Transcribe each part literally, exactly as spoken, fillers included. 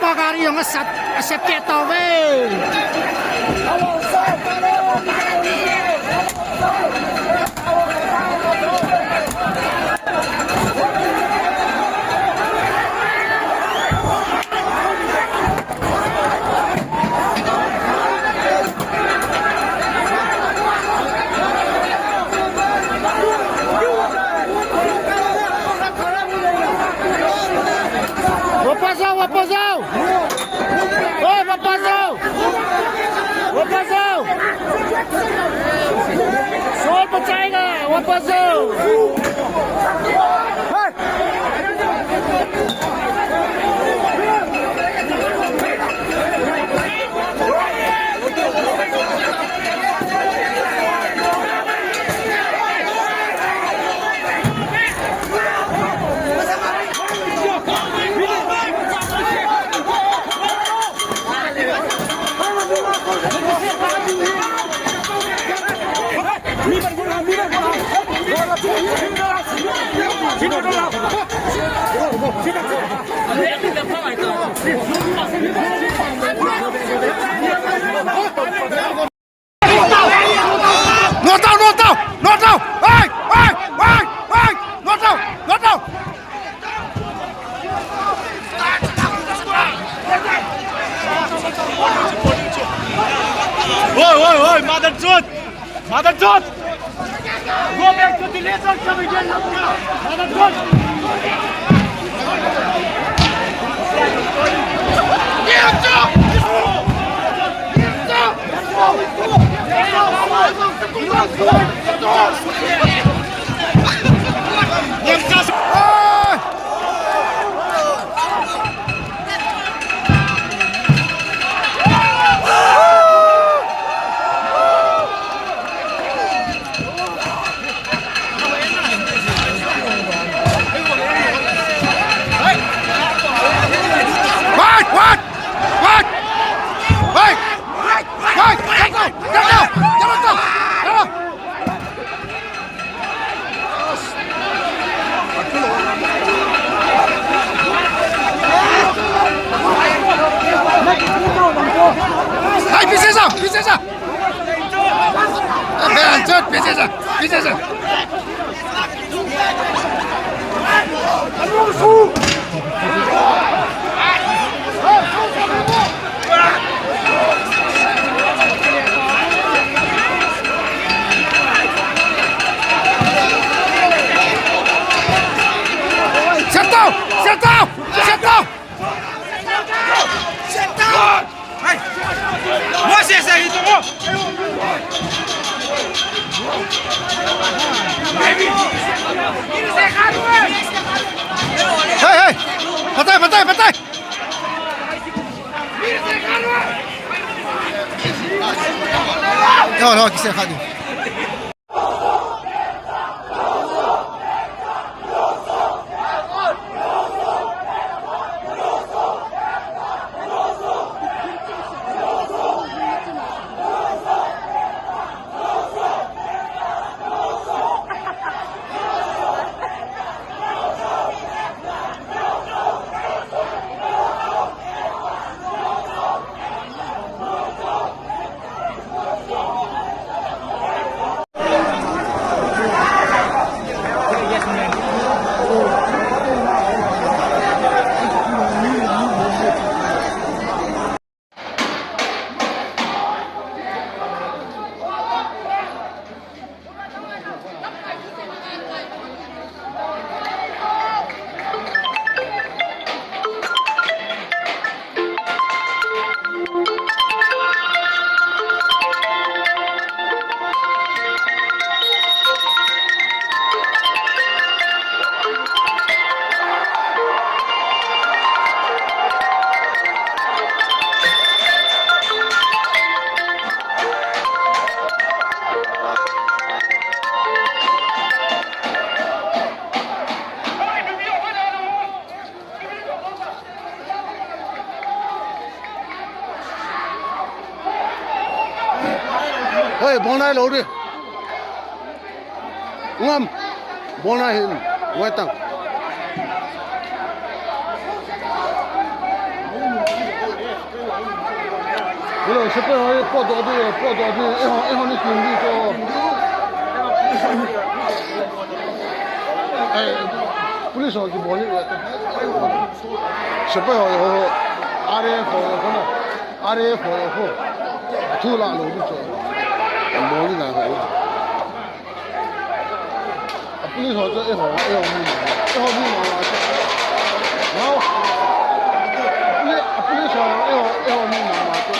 ꯄꯒꯥꯔꯤ ꯑꯃ ꯁꯠ-, ꯁꯠꯀꯦ ꯇꯧꯋꯦ꯫ ꯋꯥꯄꯁ ꯖꯥꯎ, ꯋꯥꯄꯁ ꯖꯥꯎ꯫ ओए, वापस जाओ, वापस जाओ। शोर मचाएगा, वापस जाओ। Not out, not out, not out! Hey, hey, hey, hey! Not out, not out! Oi, oi, oi, mother truth! Mother truth! Go back to the laser coming in! Mother truth! Wait, wait, wait, wait, wait, wait, get down, get down, get down, get down. Set down! Set down! Set down! Hey! Moses, ahí tomó. Hey, hey! Patay, patay, patay! No, no, aquí se dejó. Hei, bonai lo re. Ngam. Bonai hin. Wai tang. Hello, sepe ho, po do de, po do de. E ho, e ho ni kin di ko. A, police ꯍꯣꯏꯒꯤ ꯕꯣꯜ ꯁꯤꯄꯥꯏ ꯍꯣꯏ ꯍꯣꯏ ꯍꯣꯏ, R F ꯍꯣꯏ ꯍꯣꯏ, R F ꯍꯣꯏ ꯍꯣꯏ, ꯊꯨ ꯂꯥꯛꯂꯣ ꯑꯗꯨ ꯆꯣ꯫ ꯕꯣꯜꯗꯤ ꯉꯥꯏꯈꯣ꯫ ꯄꯨꯂꯤꯁ ꯍꯣꯏ ꯆꯣ, ꯑꯦ ꯍꯣꯏ, ꯑꯦ ꯍꯣꯏ, ꯃꯤ ꯉꯥꯏꯈꯣ꯫ ꯑꯦ ꯍꯣꯏ, ꯃꯤ ꯉꯥꯏꯈꯣ꯫ ꯉꯥꯏꯈꯣ꯫ ꯄꯨꯂꯤꯁ, ꯄꯨꯂꯤꯁ ꯍꯣꯏ, ꯑꯦ ꯍꯣꯏ, ꯑꯦ ꯍꯣꯏ, ꯃꯤ ꯉꯥꯏꯈꯣ꯫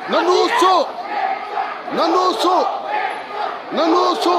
ꯅꯅꯨꯁꯨ! ꯅꯅꯨꯁꯨ! ꯅꯅꯨꯁꯨ!